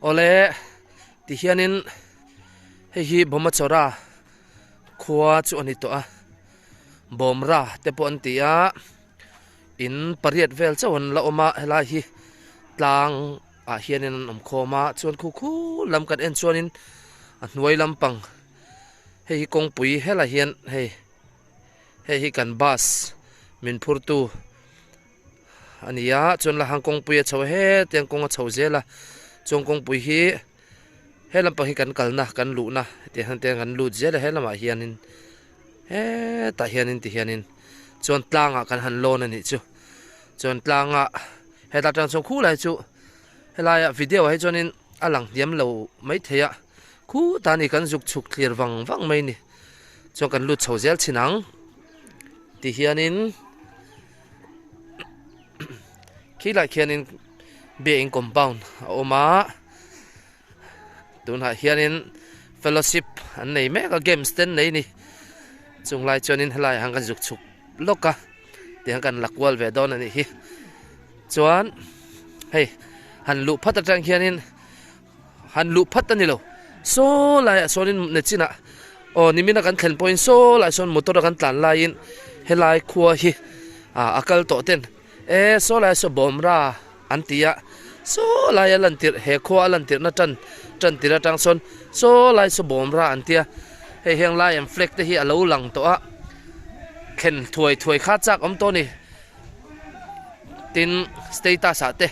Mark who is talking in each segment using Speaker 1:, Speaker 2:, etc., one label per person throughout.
Speaker 1: Awle tihianin hei hi Bawmachawra khua chu a ni tawh a Bawmra te pawh an ti a in pariat vel chauh an la awm a helai hi tlang ah hianin an awm khawm a chuan khu khu lam kan en chuanin a hnuai lampang hei hi kawngpui helai hian hei hei hi kan bus min phurtu a ni a chuan la hang kawngpui a chho hetiang kawng a chho zel a chuan kawngpui hi he lampang hi kan kalna kan luhna hetiang hian te kan lut zel a he lamah hianin hetah hianin ti hianin chuan tlangah kan han lawn a nih chu chuan tlangah heta tang chuan khulai chu helaia video ah hi chuanin a lang hniam lo maithei a khutah ni kan zuk chhuk thlir vang vang mai a ni chuan kan lut chho zel thin ang ti hianin. Khilai khianin biakin compound a awm a tunah hianin fellowship an nei mek a games te an nei a ni chung lai chuanin helai ah hian kan zuk chhuk lawk a tiang kan la kual ve dawn a nih hi chuan hei han luh phat atang hianin han luh phat a ni lo saw laiah sawnin nachinah aw nimina kan thlen pawhin saw laiah sawn motor a kan tlan laiin helai khua hi ah a kal tawh ten e saw laiah saw bawmra an ti a saw laia lan tirh he khua a lan tirhna tan tan tirh atang sawn saw lai saw bawmra an tia hei heng lai an flag te hi a lo lang tawh a thlen thuai thuai kha chak awm tawh a ni. Tin, status ah te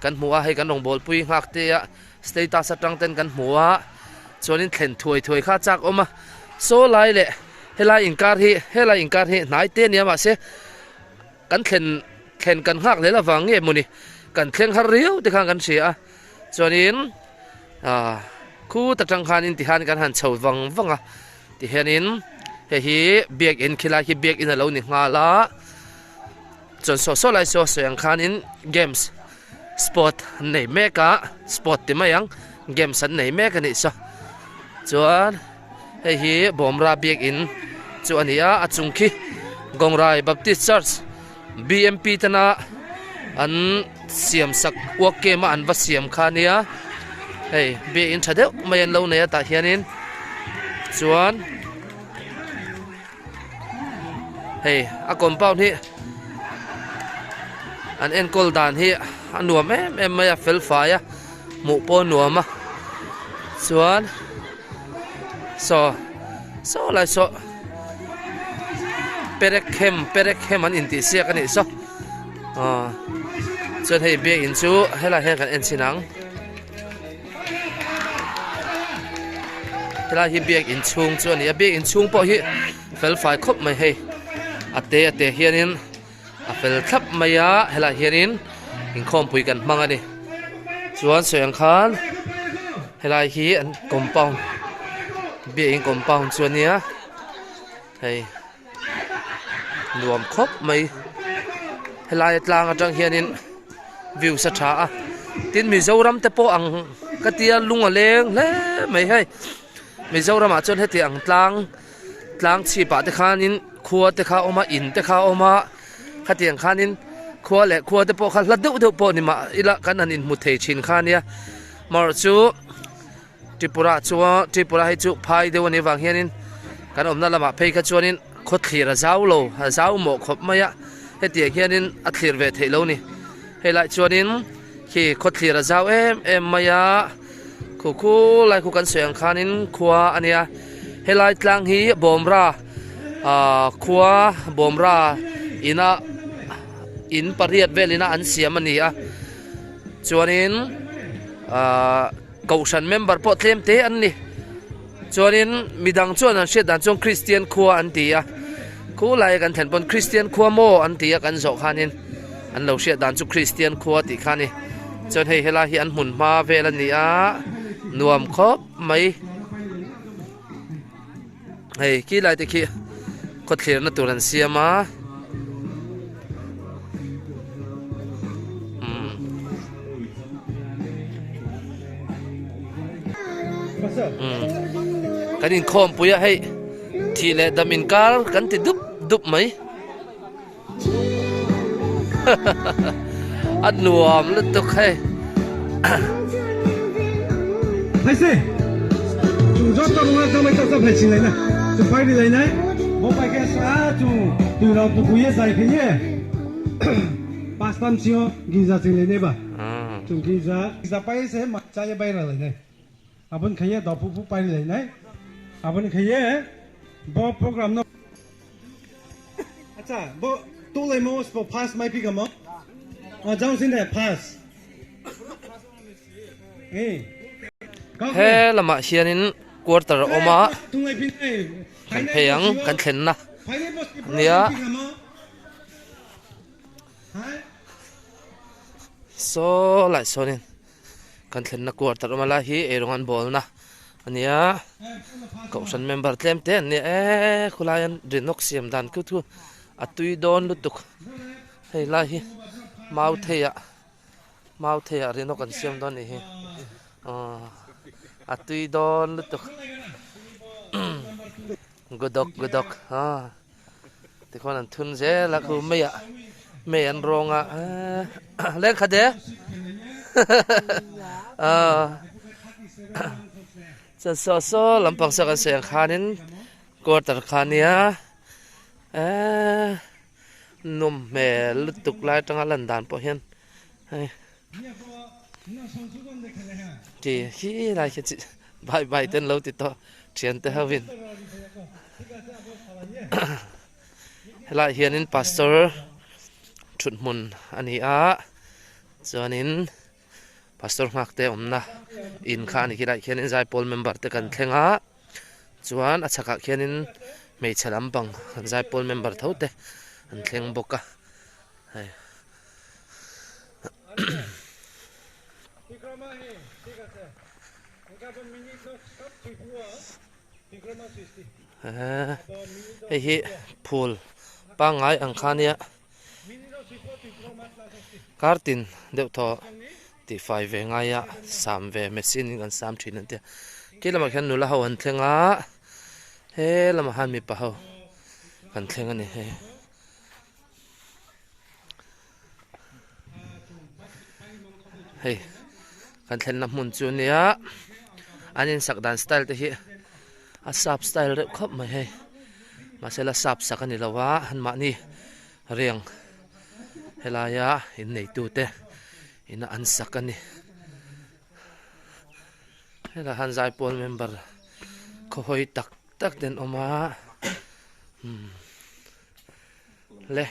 Speaker 1: kan hmu a, hei kan rawngbawlpui nghak te a status atang ten kan hmu a, chuanin thlen thuai thuai kha a chak awm a, saw lai leh helai inkar hi helai inkar hi hnai te a nia mahse kan thlen thlen kan nghak leh avang nge mawni kan thleng har riau te khan kan hria a, chuanin ah khut atang khanin tihian kan han chho vang vang a. Tihianin hei hi biakin khilai khi biakin a lo ni nghal a chuan saw saw lai saw sawi ang khanin games sport an nei mek a sport ti mai ang games an nei mek a nih saw chuan hei hi Bawmra biakin chu a ni a a chung khi Gawngrai Baptist Church B_M_P tana an siam sak uak kem a an va siam kha a nia hei biakin tha deuh mai an lo nei a tah hianin chuan hei a compound hi an enkawl dan hi a nuam em em mai a fel fai a hmuh pawh a nuam a chuan saw saw lai saw perek hem perek hem an intih siak a nih saw aw chuan hei biakin chu helai hian kan en chhin ang helai hi biakin chhung chu a ni a biakin chhung pawh hi fel fai khawp mai hei a te a te hianin a fel thlap mai a helaiah hianin inkhawmpui kan hmang a ni chuan sawi ang khan helai hi an compound biakin compound chu a nia hei nuam khawp mai helai tlang atang hianin view sa tha a tin Mizoram te pawh ang ka tia lung a leng hle mai hei Mizoram ah chuan heti ang tlang. Tlang chhipah te khanin khua te kha a awm a, in te kha a awm a, khatiang khanin khua leh khua te pawh kha hla deuh deuh pawh ni mah ila kan han inhmu thei thin kha ania. Amaherawh chu Tripura chuan Tripura hi chu phai deuh a nih avang hianin kan awmna lamah phei kha chuanin khaw thlir a zau lo, a zau mawh khawp mai a, hetiang hianin a thlir ve theih lo a ni. Hei lai chuanin khi khaw thlir a zau em em mai a. Khu khu lai khu kan sawi ang khanin khua a nia helai tlang hi Bawmra ah khua Bawmra ina in pariat vel ina an siam a ni a chuanin ah kohhran member pawh tlem te an ni chuanin midang chuan an hriat dan chuan Kristian khua an ti a khu laia kan thlen pawn Kristian khua maw an ti a kan zawh khanin. An lo hriat dan chu Kristian khua tih kha a ni. Chuan hei helai hi an hmun hma vel a ni a, nuam khawp mai. Hei khi lai te khi khawthlirna tur an siam a. Kan inkhawmpui a hei thih leh dam inkar kan ti dup dup mai. A nuam lutuk hei. He lamah hianin quarter a awm a kan phei ang kan thlenna ania saw lai sawnin kan thlenna quarter awm a lai hi eirawng an bawlna ania kohhran member tlem te an nia eee khulai an rinawk siam dan khu thu a tui dawn lutuk hei lai hi mau theiah mau theiah rinawk an siam dawn anih hi aw a tui dawn lutuk gudawk gudawk aw tikhuan an thun zel a khu meiah mei an rawng a eee lengkhat e aw chuan saw saw lampang saw kan sawi ang khanin quarter kha ania eee nawm hmel lutuk lai atanga lan dan pawh hian hei ti khi lai khi chi bye bye te an lo ti tawh thian te ho in helaiah hianin pastor thut hmun a ni a chuanin pastor nghak te awmna in kha a ni khi lai khianin zaipawl member te kan thleng a chuan a chhakah khianin hmeichhe lampang zaipawl member tho te an thleng bawk a hei. Hei hi phul pangngai ang kha nia kartin deuh thaw tihfai ve ngai a sam ve machine in kan sam thin an tia khi lamah khian nula ho an thleng a he lamah hian mipa ho kan thleng a ni hei. Hei kan thlenna hmun chu ania an insak dan style te hi a sap style reuh khawp mai hei mahse la sap sak a ni lo a anmahni riang helaia inneitu te ina an sak a ni helaiah hian zaipawl member khawhawi tak tak te an awm a umm le.